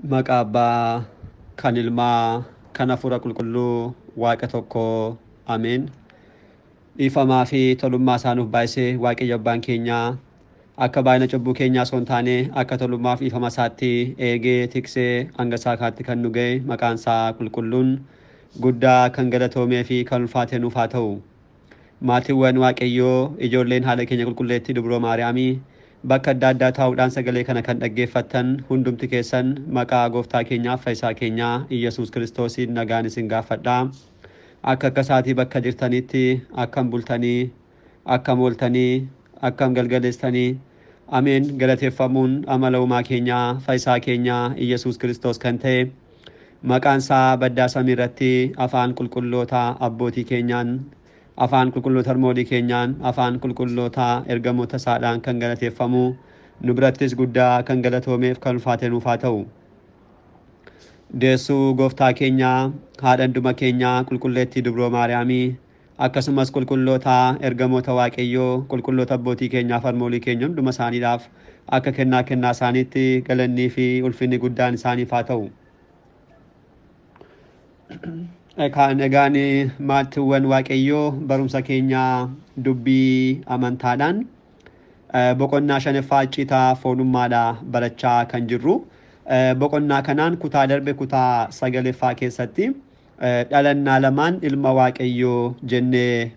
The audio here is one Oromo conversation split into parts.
Maqaa Abbaa kan Ilmaa kan Hafuura Qulqulluu Waaqa tokkoo Ameen. Dhiifamaa fi tolummaa isaa nuuf baay'isee Waaqayyo Abbaan keenyaa akka baay'ina cubbuu keenyaa osoo hin taane akka tolummaa fi dhiifama isaatti eegee tiksee hanga isaa kaatti kan nu ga'e maqaan isaa qulqulluun guddaa kan galatoomee fi kan ulfaate nuuf haa ta'u. Maatiiwwan Waaqayyoo ijoolleen haadha keenya qulqulleettii Dubroo Maariyaamii bakka adda addaa taa'uudhaan sagalee kana kan dhaggeeffattan hundumti keessan maqaa gooftaa keenyaaf fayyisaa keenyaa Iyyasuus Kiristoosiin nagaan isin gaafadha. Akka akka isaatii bakka jirtanitti akkam bultanii, akkam ooltanii, akkam galgaleessanii, ameen galateeffamuun amala uumaa keenyaa fayyisaa keenyaa Iyyasuus Kiristoos kan ta'e maqaan isaa baddaa samii irratti afaan qulqulloota abbootii keenyaan afaan qulqulloota harmoolii keenyaan afaan qulqulloota ergamoota isaadhaan kan galateeffamu nu birattis guddaa kan galatoomeef kan ulfaate nuuf haa ta'u. Deessuu gooftaa keenyaa haadha hunduma keenyaa qulqulleettii Dubroo Maariyaamii akkasumas qulqulloota ergamoota Waaqayyoo qulqulloota abbootii keenyaaf harmoolii keenya hunduma isaaniidhaaf akka kennaa kennaa isaaniitti galannii fi ulfinni guddaan isaaniif haa ta'u. Kan egaan maatiiwwan Waaqayyoo barumsa keenyaa dubbii amantaadhaan boqonnaa shanaffaa icciitaa foonummaadha barachaa kan jirru. Boqonnaa kanaan kutaa darbe kutaa sagaleeffaa keessatti dhalannaa lamaan ilma Waaqayyoo jennee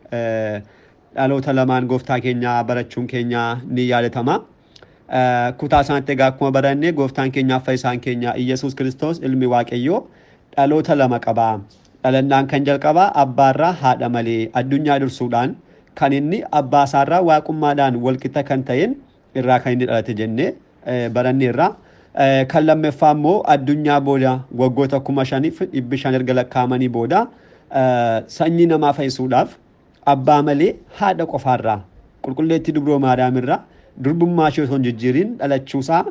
dhaloota lamaan gooftaa keenyaa barachuun keenya ni yaadatama. Kutaa sanatti egaa akkuma baranne gooftaan keenyaaf fayyisaan keenya Iyyasuus Kiristoos ilmi Waaqayyoo dhaloota lama qaba. Dhalannaan kan jalqabaa abbaarraa haadha malee addunyaa dursuudhaan kan inni abbaa isaarraa waaqummaadhaan walqixa kan ta'een irraa kan inni dhalate jennee baranneerra. Kan lammaffaa immoo addunyaa booda waggoota 5,500 erga lakkaa'amanii booda sanyii namaa fayyisuudhaaf abbaa malee haadha qofaarraa qulqulleettii Dubroo Maariyaamirraa durbummaa ishee osoo hin jijjiirin dhalachuusaa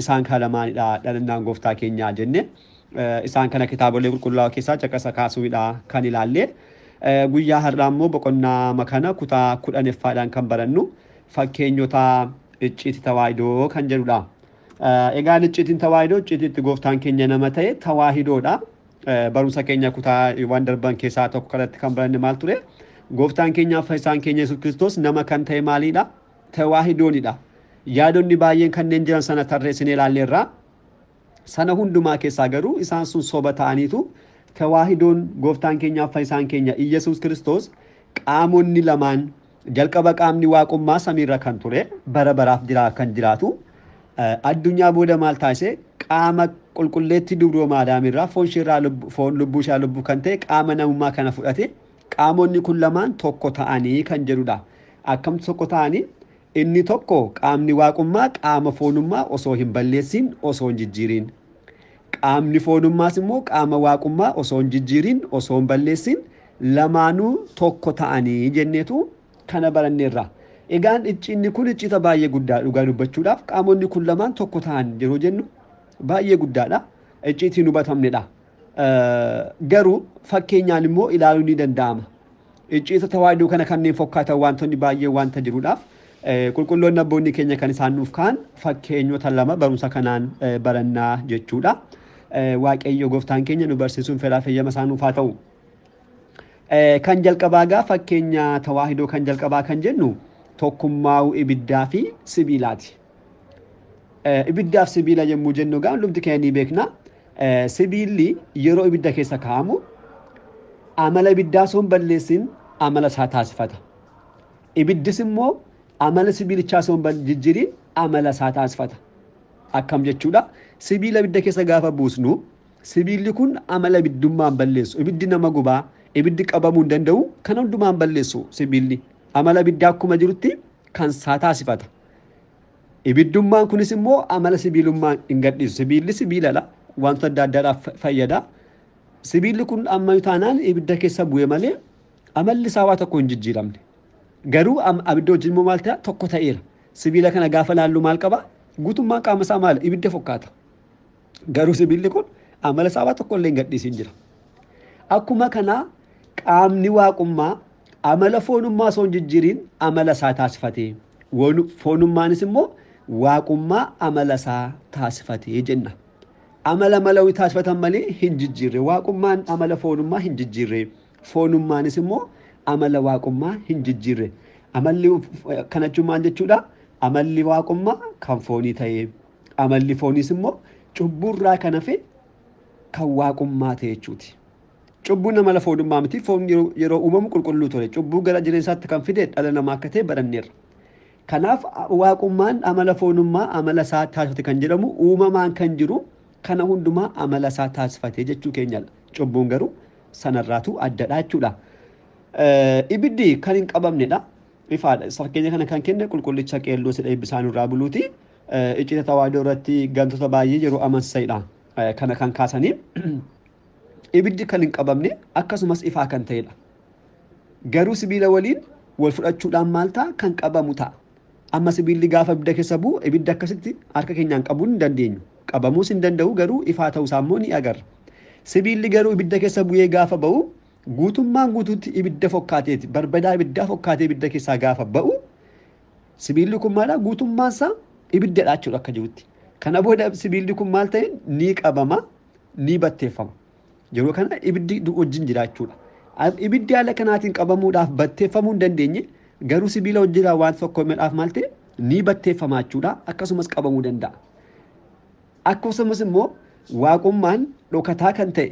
isaan kan lamaanidha dhalannaan gooftaa keenyaa jenne. Isaan kana kitaabolee qulqullaa'oo keessaa caqasa kaasuudha kan ilaalle. Guyyaa har'aa immoo boqonnaa makana kutaa 10ffaadhaan kan barannu fakkeenyota icciitii tawaahidoo kan jedhudha. Egaan icciitiin tawaahidoo icciitiitti gooftaan keenya nama ta'e tawaahidoodha. Barumsa keenya kutaawwan darban keessaa tokko kanatti kan baranne maal ture? Gooftaan keenya fayyisaan keenya Yesuus Kiristoos nama kan ta'e maaliidha? Tawaahidoonidha. Yaadonni baay'een kanneen jiran sana tarreessinee ilaalleerra. Sana hundumaa keessaa garuu isaan sun soba ta'aniitu tawaahidoon gooftaan keenyaaf fayyisaan keenya Iyyasuus Kiristoos qaamonni lamaan jalqaba qaamni waaqummaa samiirra kan ture bara baraaf jira kan jiraatu addunyaa booda maal taasise qaama qulqulleettii Dubroo Maariyaamirraa foon isheerraa foon lubbuu ishee lubbuu kan ta'e qaama namummaa kana fudhate qaamonni kun lamaan tokko ta'anii kan jedhudha. Akkamtu tokko ta'anii? Inni tokko qaamni waaqummaa qaama foonummaa osoo hin balleessin osoo hin jijjiirin. Qaamni foonummaas immoo qaama waaqummaa osoo hin jijjiirin osoo hin balleessin lamaanuu tokko ta'anii jenneetu kana baranneerra. Egaan icciinni kun icciita baay'ee guddaa dhugaa dubbachuudhaaf qaamonni kun lamaan tokko ta'an yeroo jennu baay'ee guddaadha. Icciitiin hubatamnedha. Garuu fakkeenyaan immoo ilaaluun ni danda'ama. Icciita tawaahidoo kana kanneen fakkaatan wantoonni baay'ee wanta jiruudhaaf qulqulloonni abboonni keenya kan isaan nuuf ka'an fakkeenyota lama barumsa kanaan barannaa jechuudha. Waaqayyo gooftaan keenya nu barsiisuun fedhaa fayyama isaa nuuf haa ta'u. Kan jalqabaa gaa fakkeenya tawaahidoo kan jalqabaa kan jennu tokkummaa'uu ibiddaa fi sibiilaati. Ibiddaa fi sibiila yommuu jennu gaa hundumti keenya ni beekna. Sibiilli yeroo ibidda keessa kaa'amu amala ibiddaa osoo hin balleessin amala isaa taasifata. Ibiddis immoo amala sibiilichaa osoo hin jijjiirin amala isaa taasifata. Akkam jechuudha? Sibiila ibidda keessa gaafa buusnu sibiilli kun amala ibiddummaa hin balleessu. Ibiddi nama gubaa, ibiddi qabamuu hin danda'u, kan hundumaa hin balleessu sibiilli. Amala ibiddaa akkuma jirutti kan isaa taasifata. Ibiddummaan kunis immoo amala sibiilummaa hin gadhiisu. Sibiilli sibiiladha. Wantoota adda addaadhaaf fayyada. Sibiilli kun amma taanaan ibidda keessa bu'e malee amalli isaa waa tokko hin jijjiiramne. Garuu abidda wajjin immoo maal ta'a? Tokko ta'eera. Sibiila kana gaafa laallu maal qaba? Guutummaan qaama isaa maal? Ibidda fakkaata. Garuu sibiilli kun amala isaa waa tokko illee hin gadhiisin jira. Akkuma kana qaamni waaqummaa amala foonummaa osoo hin jijjiirin amala isaa taasifate. Foonummaanis immoo waaqummaa amala isaa taasifate jenna. Amala malawii taasifatan malee hin jijjiirre. Waaqummaan amala foonummaa hin jijjiirre. Foonummaanis immoo amala waaqummaa hin jijjiirre. Amalli kana jechuun maal jechuudha? Amalli waaqummaa kan foonii ta'e, amalli fooniis immoo cubburraa kan hafe kan waaqummaa ta'e jechuuti. Cubbuun amala foonummaa miti. Foon yeroo uumamu qulqulluu ture. Cubbuu gara jireenyaatti kan fide dhala namaa akka ta'e baranneerra. Kanaaf waaqummaan amala foonummaa amala isaa taasifate kan jedhamu uumamaan kan jiru kana hundumaa amala isaa taasifate jechuu keenyadha. Cubbuun garuu sanarraatu addadha jechuudha. Ibiddi kan hin qabamnedha. Ifaadha. Fakkeenya kana kan kenne qulqullicha Qeerloos Eebbisaa nurraa buluuti. Iccita tawaahidoo irratti gantoota baay'ee yeroo amansiisadha. Kana kan kaasanii ibiddi kan hin qabamne akkasumas ifaa kan ta'edha. Garuu sibiila waliin wal fudhachuudhaan maal ta'a? Kan qabamu ta'a. Amma sibiilli gaafa ibidda keessa bu'u ibidda akkasitti harka keenyaan qabuu hin dandeenyu. Qabamuus hin danda'u, garuu ifaa ta'uusaa immoo ni agarra. Sibiilli garuu ibidda keessa bu'ee gaafa ba'u guutummaan guutuutti ibidda fokkaateeti. Barbadaa ibiddaa fokkaatee ibidda keessaa gaafa ba'u sibiilli kun maalidha? Guutummaan isaa ibiddadha jechuudha akka jirutti. Kana booda sibiilli kun maal ta'e? Ni qabama, ni batteeffama. Yeroo kana ibiddi wajjin jira jechuudha. Ibiddi haala kanaatiin qabamuudhaaf batteeffamuu hin dandeenye, garuu sibiila wajjin waan tokko midhaaf maal ta'e? Ni batteeffama jechuudha. Akkasumas qabamuu danda'a. Akkasumas immoo waaqummaan dhokataa kan ta'e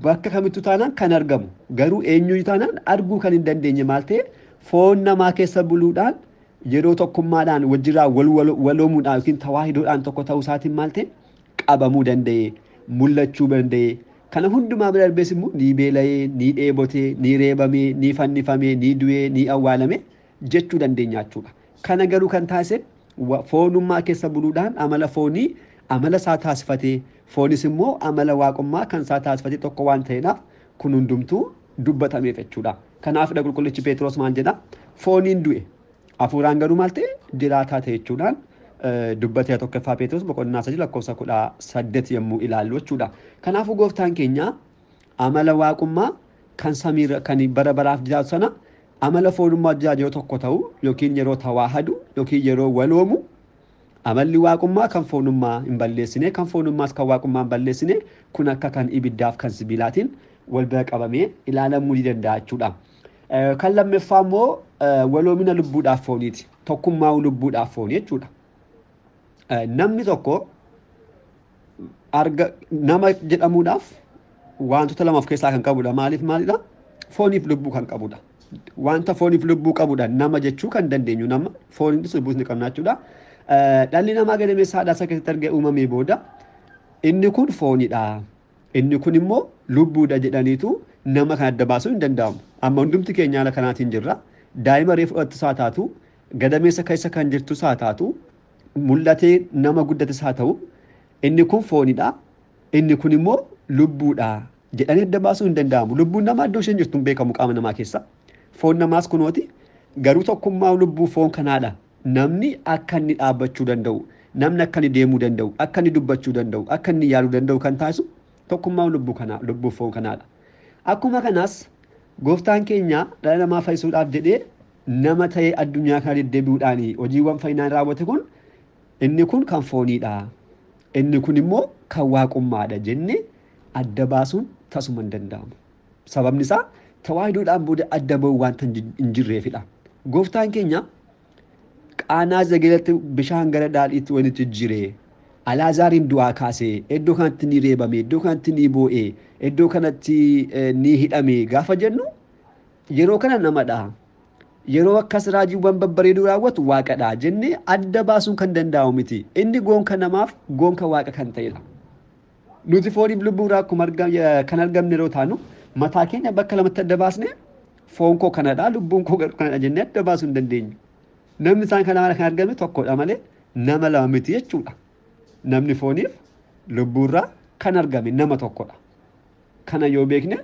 bakka kamittuu taanaan kan argamu, garuu eenyuyyuu taanaan arguu kan hin dandeenye maal ta'e? Foon namaa keessa buluudhaan yeroo tokkummaadhaan wajjirraa waloomuudhaan yookiin tawaahidoodhaan tokko ta'uu isaatiin maal ta'e? Qabamuu danda'e, mul'achuu danda'e. Kana hundumaa bira darbees immoo ni beela'ee, ni dheebotee, ni reebamee, ni fannifamee, ni du'ee, ni awwaalame jechuu dandeenya jechuudha. Kana garuu kan taasise foonummaa keessa buluudhaan amala foonii amala isaa taasifatee, foonis immoo amala waaqummaa kan isaa taasifatee tokko waan ta'eedhaaf kun hundumtuu dubbatameef jechuudha. Kanaafidha qulqullichi Pheexiroos maal jedha? Fooniin du'e, hafuuraan garuu maal ta'e? Jiraataa ta'e jechuudhaan dubbatee 1ffaa Pheexiroos boqonnaa 3 lakkoofsa 18 yommuu ilaallu jechuudha. Kanaafuu gooftaan keenya amala waaqummaa kan samiirra kan bara baraaf jiraatu sana amala foonummaa jiraatu yeroo tokko ta'u yookiin yeroo tawaahadu yookiin yeroo waloomu amalli waaqummaa kan foonummaa hin balleessine, kan foonummaas kan waaqummaa hin balleessine, kun akka kan ibiddaaf kan sibiilaatiin wal bira qabamee ilaalamuu ni danda'a jechuudha. Kan lammaffaa immoo waloomina lubbuudhaaf fooniiti. Tokkummaa lubbuudhaaf foonii jechuudha. Namni tokko nama jedhamuudhaaf wantoota lama of keessaa kan qabudha. Maaliif maalidha? Fooniif lubbuu kan qabudha. Wanta fooniif lubbuu qabudha nama jechuu kan dandeenyu, nama fooniinis lubbuus ni qabna jechuudha. Dhalli namaa gadameessa haadha isaa keessatti erga uumamee booda inni kun foonidha, inni kun immoo lubbuudha jedhaniitu nama kan adda baasuu hin danda'amu. Amma hundumti keenya haala kanaatiin jirra. Daa'ima reefu dhalattus haa taatu, gadameessa keessa kan jirtus haa taatu, mul'atee nama guddates haa ta'u, inni kun foonidha, inni kun immoo lubbuudha jedhanii adda baasuu hin danda'amu. Lubbuun namaa iddoo isheen jirtu hin beekamu qaama namaa keessa. Foon namaas kunooti, garuu tokkummaa lubbuu foon kanaadha. Namni akka inni dhaabbachuu danda'u, namni akka inni deemuu danda'u, akka inni dubbachuu danda'u, akka inni yaaluu danda'u kan taasisu tokkummaa lubbuu kanaa, lubbuu foon kanaadha. Akkuma kanaas gooftaan keenya dhala namaa fayyisuudhaaf jedhee nama ta'ee addunyaa kana deddeebi'uudhaan hojiiwwan fayyinaan raawwate kun inni kun kan fooniidha, inni kun immoo kan waaqummaadha jennee adda baasuun tasuma hin danda'amu. Sababni isaa tawaahidoodhaan booda adda ba'uu wanta hin jirreefidha. Gooftaan keenya Qaanaa Zagaleetti bishaan gara daadhiitti walitti jijjiiree, Alaazaariin du'aa kaasee, iddoo kanatti ni reebame, iddoo kanatti ni boo'e, iddoo kanatti ni hidhame gaafa jennu yeroo kana namadha. Yeroo akkas raajiiwwan babbareedoo raawwatu waaqadha jennee adda baasuun kan danda'amu miti. Inni goonka namaaf goonka waaqa kan ta'edha. Nuti fooniif lubbuu irraa akkuma kan argamne yeroo taanu mataa keenya bakka lamatti adda baasne foon koo kanadha, lubbuun koo kanadha jennee adda baasuu hin dandeenyu. Namni isaan kana kan argame tokkodha malee nama lama miti jechuudha. Namni fooniif lubbuurraa kan argame nama tokkodha. Kana yoo beekne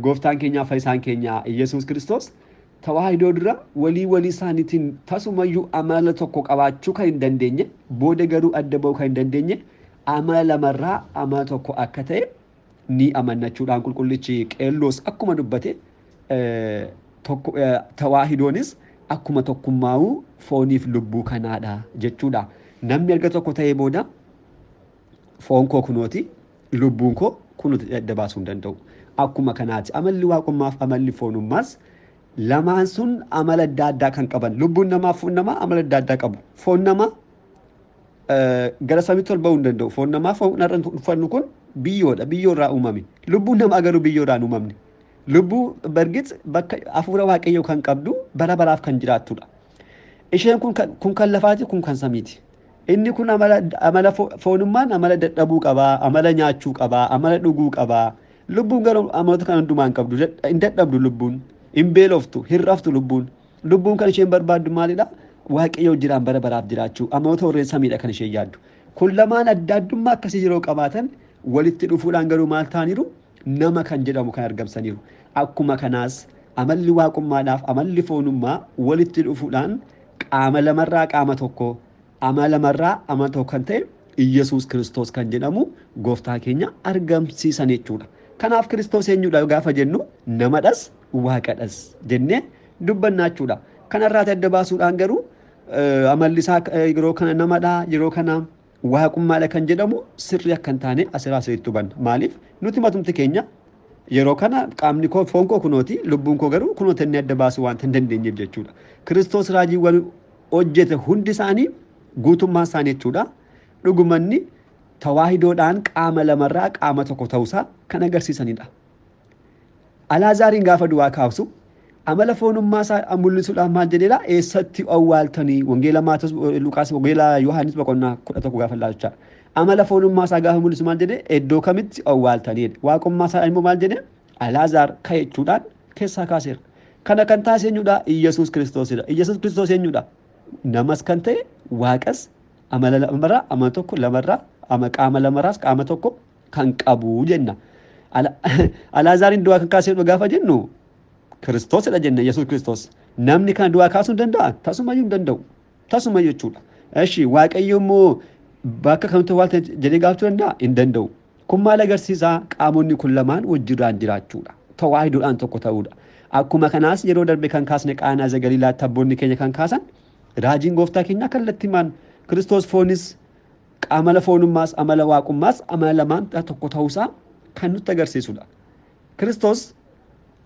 gooftaan keenyaa fayyisaan keenya Iyyasuus Kiristoos tawaahidoo dura walii walii isaaniitiin tasumayyuu amala tokko qabaachuu kan hin dandeenye, booda garuu adda ba'uu kan hin dandeenye amala lamarraa amala tokko akka ta'e ni amannachuudhaan qulqullichi Qeerloos akkuma dubbate tawaahidoonis akkuma tokkummaa'uu fooniif lubbuu kanaadha jechuudha. Namni erga tokko ta'ee booda Foon koo kunooti, lubbuun koo kunooti adda baasuu hin danda'u. Akkuma kanaati amalli waaqummaaf amalli foonummaas lamaan sun amala adda addaa kan qaban. Lubbuun namaa foon namaa amala adda addaa qabu. Foon namaa gara samiitti ol ba'uu hin danda'u. Foon namaa foon har'a uffannu kun biyyoodha. Biyyoorraa uumame. Lubbuun namaa garuu biyyoodhaan hin uumamne. Lubbuu bargit bakka hafuura waaqayyoo kan qabdu bara baraaf kan jiraattudha. Isheen kun kan lafaati, kun kan samiiti. Inni kun amala foonummaan amala dadhabuu qabaa, amala nyaachuu qabaa, amala dhuguu qabaa. Lubbuun garuu amaloota kan hundumaa hin qabdu. Hin dadhabdu lubbuun. Hin beeloftu, hin raftu lubbuun. Lubbuun kan isheen barbaaddu maalidha? Waaqayyoo jiraan bara baraaf jiraachuu. Amaloota warreen samiidha kan isheen yaaddu. Kun lamaan adda addummaa akkasii yeroo qabaatan walitti dhufuudhaan garuu maal ta'aniiru? Nama kan jedhamu kan argamsaniiru. Akkuma kanaas amalli waaqummaadhaaf amalli foonummaa walitti dhufuudhaan qaama lamarraa qaama tokko, amala lamarraa amala tokko kan ta'e Iyyasuus Kiristoos kan jedhamu gooftaa keenya argamsiisan jechuudha. Kanaaf Kiristoos eenyudha gaafa jennu namadhas waaqadhas jennee dubbannaa jechuudha. Kanarraati adda baasuudhaan garuu amalli isaa yeroo kana namadha, yeroo kana waaqummaadha kan jedhamu sirrii akka hin taane asirraa sirriitti hubanna. Maaliif nuti matumti keenya yeroo kana qaamni koo foon koo kunooti, lubbuun koo garuu kunooti inni adda baasuu waanta hin dandeenyeef jechuudha. Kiristoos raajiiwwan hojjete hundi isaanii guutummaa isaanii jechuudha. Dhugumanni tawaahidoodhaan qaama lamarraa qaama tokko ta'uusaa kan agarsiisanidha. Alaazaariin gaafa du'aa kaasu amala foonummaa isaa mul'isuudhaaf maal jedheedha? Eessatti awwaaltanii? Wangeela Maatewos, Luqaas, Wangeela Yohaannis boqonnaa 11 gaafa ilaalcha. Amala foonummaa isaa gaafa mul'isu maal jedhee? Iddoo kamitti awwaaltanii? Waaqummaa isaa immoo maal jedhee? Alaazaar ka'e jechuudhaan keessaa kaaseera. Kana kan taasise eenyudha? Iyyasuus Kiristoosidha. Iyyasuus Kiristoos eenyudha? Namas kan ta'e waaqas amala lamarraa amala tokko, lamarraa qaama lamarraas qaama tokko kan qabu jenna. Alaazaariin du'aa kan kaasee gaafa jennu Kiristoosidha jenna, Yesuus Kiristoos. Namni kana du'aa kaasuu hin danda'a? Tasumayyuu hin danda'u. Tasumayyuu jechuudha. Eshi Waaqayyo immoo bakka kamitti awwaaltan jedhee gaafachuu danda'a? Hin danda'u. Kun maal agarsiisaa? Qaamonni kun lamaan wajjirraan jiraachuudha. Tawaahidoodhaan tokko ta'uudha. Akkuma kanaas yeroo darbe kan kaasne Qaanaa Galiilaatti abboonni keenya kan kaasan raajiin gooftaa keenyaa kallattimaan Kiristoos foonis amala foonummaas amala waaqummaas amala lamaan tokko ta'uusaa kan nutti agarsiisudha. Kiristoos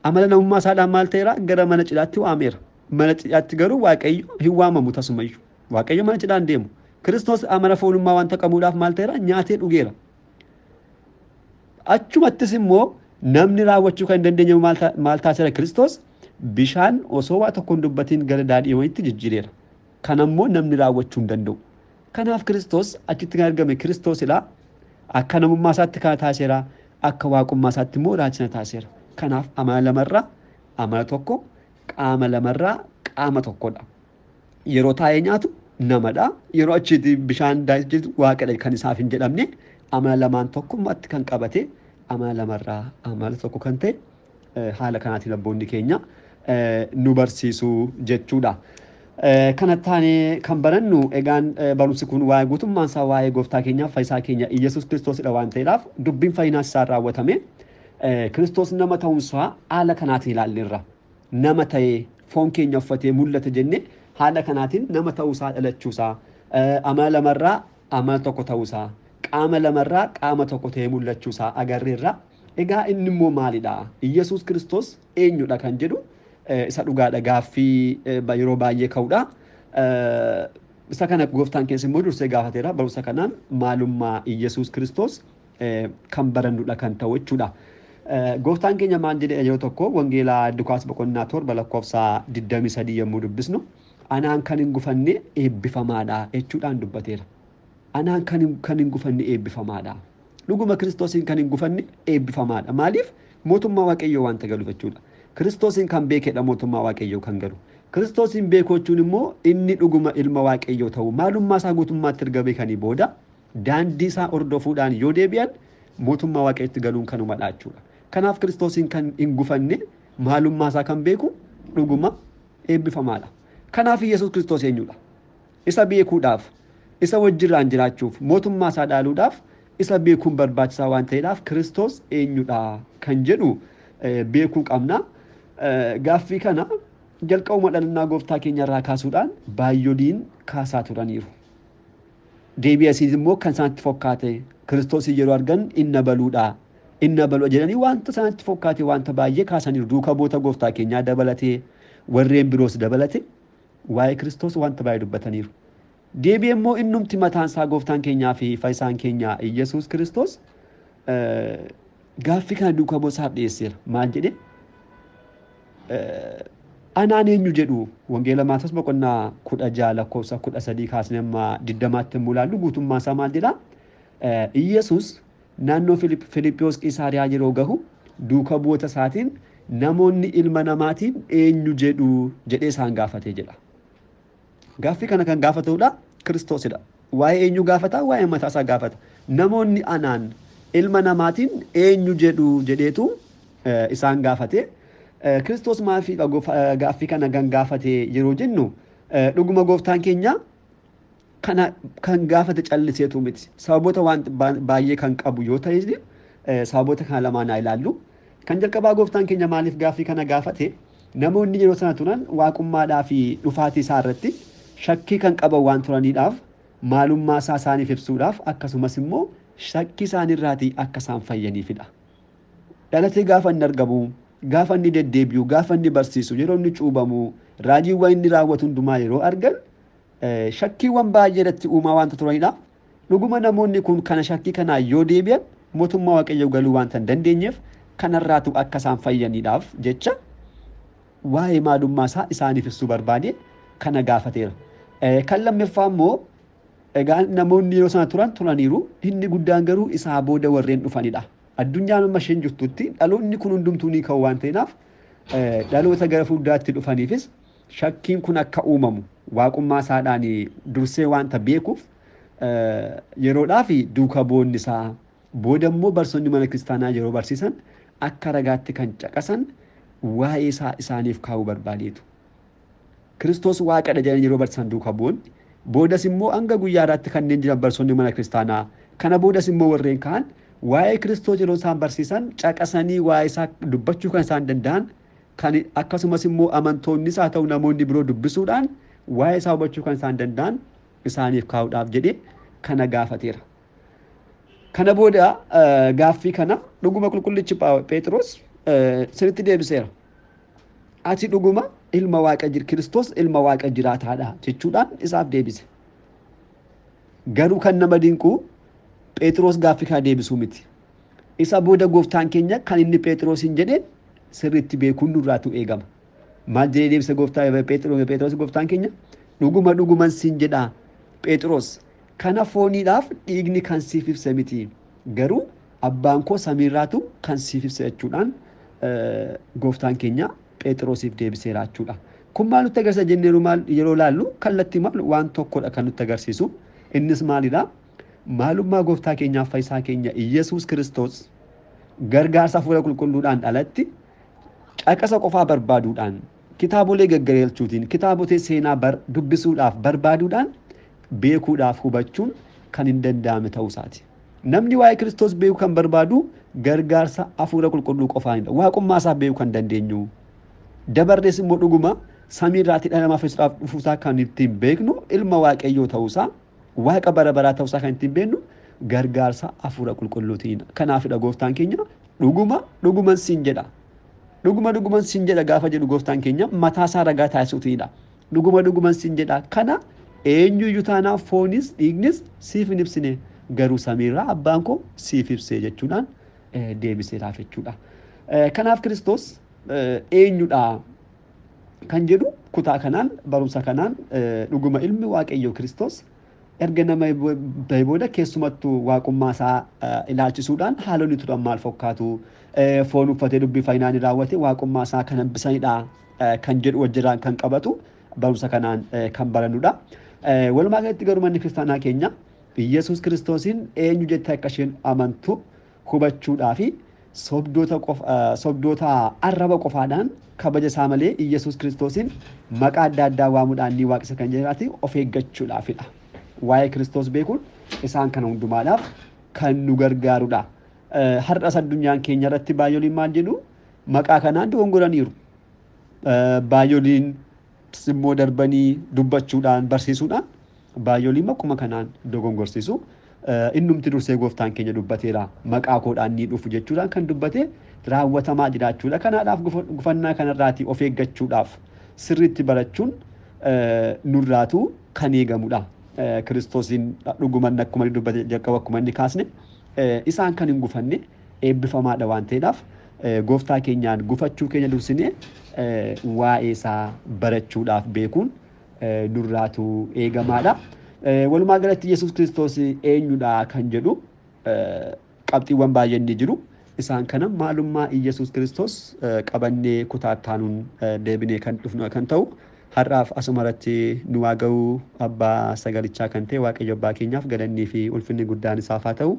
amala namummaa isaadhaan maal ta'eera? Gara mana cidhaatti waameera. Mana cidhaatti garuu Waaqayyo hin waamamu tasumayyuu. Waaqayyo mana cidhaan deemu. Kiristoos amala foonummaa wanta qabuudhaaf maal ta'eera? Nyaatee dhugeera. Achumattis immoo namni raawwachuu kan hin dandeenye maal taasiseera? Kiristoos bishaan osoo waa tokko hin dubbatiin gara daadhii wayiitti jijjiireera. Kanammoo namni raawwachuu hin danda'u. Kanaaf Kiristoos achitti kan argame Kiristoosidha. Akka namummaa isaatti kana taasiseera. Akka waaqummaa isaatti immoo raachina taasiseera. Kanaaf amala lamarraa amala tokko, qaama lamarraa qaama tokkodha. Yeroo taa'ee nyaatu namadha. Yeroo achitti bishaan daadhii waaqadha kan isaaf hin jedhamne amala lamaan tokkummaatti kan qabate amala lamarraa amala tokko kan ta'e haala kanaatiin abboonni keenya nu barsiisu jechuudha. Kana taanee kan barannu egaan barumsi kun waa'ee guutummaan isaa waa'ee gooftaa keenyaaf fayyisaa keenya Iyyasuus Kiristoosidha waan ta'eedhaaf dubbiin fayyinaas isaan raawwatame Kiristoos nama ta'uunsaa haala kanaatiin ilaalleerra. Nama ta'ee foon keenya uffatee mul'ate jennee haala kanaatiin nama ta'uusaa dhalachuusaa, amala lamarraa amala tokko ta'uusaa, qaama lamarraa qaama tokko ta'ee mul'achuusaa agarreerra. Egaa inni immoo maalidha? Iyyasuus Kiristoos eenyudha kan jedhu isa dhugaadha gaaffii yeroo baay'ee ka'udha. Isa kana gooftaan keessa immoo dursee gaafateera. Barumsa kanaan maalummaa Iyyasuus Kiristoos kan barannudha kan ta'u jechuudha. Gooftaan keenya maal jedhee yeroo tokko Wangeelaa Lukaas boqonnaa 7 lakkoofsa 23 yommuu dubbisnu anaan kan hin gufanne eebbifamaadha jechuudhaan dubbateera. Anaan kan hin gufanne eebbifamaadha. Dhuguma Kiristoosiin kan hin gufanne eebbifamaadha. Maaliif? Mootummaa Waaqayyoo waanta galuuf jechuudha. Kiristoosiin kan beekedha mootummaa Waaqayyoo kan galu. Kiristoosiin beekuu jechuun immoo inni dhuguma ilma Waaqayyoo ta'u maalummaa isaa guutummaatti erga beekanii booda daandii isaa hordofuudhaan yoo deebi'an mootummaa Waaqayyootti galuun kanumadha jechuudha. Kanaaf Kiristoosiin kan hin gufanne maalummaa isaa kan beeku dhuguma eebbifamaadha. Kanaaf Iyyasuus Kiristoos eenyudha? Isa beekuudhaaf, isa wajjirraan jiraachuuf, mootummaa isaa dhaaluudhaaf isa beekuun barbaachisaa waan ta'eedhaaf Kiristoos eenyudha kan jedhu beekuu qabna. Gaaffii kana jalqabuma dhalannaa gooftaa keenya irraa kaasuudhaan baay'ooliin kaasaa turaniiru. Deebii asiis immoo kan isaanitti fokkaate Kiristoos yeroo argan inna baluudha. Inna baluu jedhanii wanta sanatti fokkaate wanta baay'ee kaasaniiru. Duuka bu'oota gooftaa keenyaa dabalatee warreen biroos dabalate waa'ee Kiristoos wanta baay'ee dubbataniiru. Deebi'ee immoo innumti mataan isaa gooftaan keenyaa fi fayyisaan keenya Iyyasuus Kiristoos gaaffii kana duuka bu'ootasaaf dhiyeesseera. Maal jedhee? Anaan eenyu jedhu Wangeela Maatewos boqonnaa 16 lakkoofsa 13 kaasnee amma 20tti immoo ilaallu guutummaa isaa maal jedhaa? Iyyasuus naannoo Filiphiyos Qisaariyaa yeroo gahu duuka bu'oota isaatiin namoonni ilma namaatiin eenyu jedhu jedhee isaan gaafatee jedha. Gaaffii kana kan gaafatudha Kiristoosidha. Waa'ee eenyu gaafata? Waa'ee mataa isaa gaafata. Namoonni anaan ilma namaatiin eenyu jedhu jedheetu isaan gaafate. Kiristoos maaliif gaaffii kana kan gaafate yeroo jennu dhuguma gooftaan keenya kana kan gaafate calliseetu miti. Sababoota waan baay'ee kan qabu yoo ta'e sababoota kana lamaan haa ilaallu. Kan jalqabaa gooftaan keenya maaliif gaaffii kana gaafate? Namoonni yeroo sana turan waaqummaadhaa fi dhufaatii isaa irratti shakkii kan qaban waan turaniidhaaf maalummaa isaa isaaniif ibsuudhaaf akkasumas immoo shakkii isaaniirraatii akka isaan fayyaniifidha. Dhalatee gaafa inni argamu, gaafa inni deddeebi'u, gaafa inni barsiisu, yeroo inni cuubamu, raajiiwwan inni raawwatu hundumaa yeroo argan shakkiiwwan baay'ee irratti uumaa waanta turanidha. Dhuguma namoonni kun kana shakkii kanaa yoo deebi'an mootummaa Waaqayyoo galuu waanta hin dandeenyeef kanarraatu akka isaan fayyaniidhaaf jecha waa'ee maalummaa isaa isaaniif ibsuu barbaade kana gaafateera. Kan lammaffaa immoo egaa namoonni yeroo sana turan turaniiru, inni guddaan garuu isaa booda warreen dhufanidha. Addunyaan amma isheen jirtutti dhaloonni kun hundumtuu ni ka'u waan ta'eef dhaloota gara fuulduraatti dhufaniifis shakkiin kun akka uumamu waaqummaa isaadhaan dursee waanta beekuuf yeroodhaa fi duuka bu'oonni isaa booda immoo barsoonni mana kiristaanaa yeroo barsiisan akka ragaatti kan caqasan waa'ee isaa isaaniif kaa'uu barbaadeetu. Kiristoos waaqadha jedhan yeroo barsiisan duuka bu'oonni boodas immoo hanga guyyaa irraatti kanneen jiran barsoonni mana kiristaanaa kana boodas immoo warreen kaan waa'ee Kiristoos yeroo isaan barsiisan caqasanii waa'ee isaa dubbachuu kan isaan danda'an kan akkasumas immoo amantoonnis haa ta'u namoonni biroo dubbisuudhaan waa'ee isaa hubachuu kan isaan danda'an isaaniif kaa'uudhaaf jedhee kana gaafateera. Kana booda gaaffii kana dhuguma qulqullichi Phexros sirriitti deebiseera. Ati dhuguma ilma waaqa jir Kiristoos ilma waaqa jiraataadha jechuudhaan isaaf deebise. Garuu kan nama dinqu Phexros gaaffii kana deebisuu miti. Isa booda gooftaan keenya kan inni Phexrosiin jedhe sirriitti beekuun nurraatu eegama. Maal jedhee deebise gooftaa Phexros gooftaan keenya? Dhuguma dhuguman siin jedhaa Phexros kana fooniidhaaf dhiigni kan siif ibse miti. Garuu abbaan koo samiirraatu kan siif ibse jechuudhaan gooftaan keenya Phexrosiif deebiseera jechuudha. Kun maal nutti agarsiisa jenneeru maal yeroo laallu kallattii maal waan tokkodha kan nutti agarsiisu. Innis maalidha? Maalummaa gooftaa keenyaaf fayyisaa keenya Iyyasuus Kiristoos gargaarsa hafuura qulqulluudhaan alatti caqasa qofaa barbaaduudhaan kitaabolee gaggaragalchuutiin kitaabotee seenaa dubbisuudhaaf barbaaduudhaan beekuudhaaf hubachuun kan hin danda'amne ta'uu isaati. Namni waa'ee Kiristoos beekuu kan barbaadu gargaarsa hafuura qulqulluu qofaanidha. Waaqummaa isaa beekuu kan dandeenyu. Dabarrees immoo dhuguma samiirraatii dhala namaa fayyisuudhaaf dhufuusaa kan ittiin beeknu ilma Waaqayyoo ta'uusaa waaqa bara baraa ta'uusaa kan ittiin beeknu gargaarsa hafuura qulqulluutiin. Kanaafidha gooftaan keenya dhuguma dhuguman siin jedha. Dhuguma dhuguman siin jedha gaafa jedhu gooftaan keenya mataa isaa ragaa taasisuutiidha. Dhuguma dhuguman siin jedha kana eenyuyyuu taanaan foonis dhiignis siif hin ibsine garuu samiirraa abbaan koo siif ibsee jechuudhaan deebiseeraaf jechuudha. Kanaaf Kiristoos eenyudha kan jedhu kutaa kanaan barumsa kanaan dhuguma ilmi Waaqayyoo Kiristoos erga nama ta'e booda keessumattuu waaqummaa isaa ilaalchisuudhaan haalonni turan maal fakkaatu foon uffatee dubbii fayyinaa ni raawwate waaqummaa isaa kan hambisanidha kan jedhu wajjiraan kan qabatu barumsa kanaan kan barannudha. Walumaa galatti garuu manni kiristaanaa keenya Iyyasuus Kiristoosiin eenyu jettee akka isheen amantu hubachuudhaa fi sobdoota arraba qofaadhaan kabaja isaa malee Iyyasuus Kiristoosiin maqaa adda addaa waamuudhaan ni waaqessa kan jedhaati of eeggachuudhaafidha. Waa'ee Kiristoos beekuun isaan kana hundumaadhaaf kan nu gargaarudha. Har'as addunyaan keenya irratti baay'ooliin maal jedhu maqaa kanaan dogongoraniiru. Baay'ooliin immoo darbanii dubbachuudhaan barsiisuudhaan baay'ooliin akkuma kanaan dogongorsiisu. Innumti dursee gooftaan keenya dubbateera. Maqaa koodhaan ni dhufu jechuudhaan kan dubbate raawwatamaa jiraachuudha. Kanaadhaaf gufannaa kanarraatii of eeggachuudhaaf sirriitti barachuun nurraatu kan eegamudha. Kiristoosiin dhuguman akkuma inni dubbate jalqaba akkuma inni kaasne isaan kan hin gufanne eebbifamaadha waan ta'eedhaaf gooftaa keenyaan gufachuu keenya dursinee waa'ee isaa barachuudhaaf beekuun nurraatu eegamaadha. Walumaa galatti Yesuus Kiristoos eenyudha kan jedhu qabxiiwwan baay'een ni jiru. Isaan kana maalummaa Yesuus Kiristoos qabannee kutaa taanuun deebinee kan dhufnu kan ta'u har'aaf asuma irratti nu haa ga'u. Abbaa sagalichaa kan ta'e Waaqayyo abbaa keenyaaf galannii fi ulfinni guddaan isaaf haa ta'u.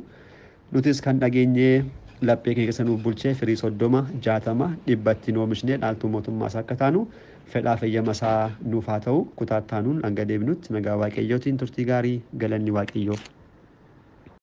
Nutis kan dhageenyee laphee keenya keessa nuuf bulchee firii 30, 60, 100tti nu oomishnee dhaaltuu mootummaa isaa akka taanu fedhaa fayyama isaa nuuf haa ta'u. Kutaa taanuun hanga deebinutti nagaa Waaqayyootiin turtii gaarii, galanni Waaqayyoof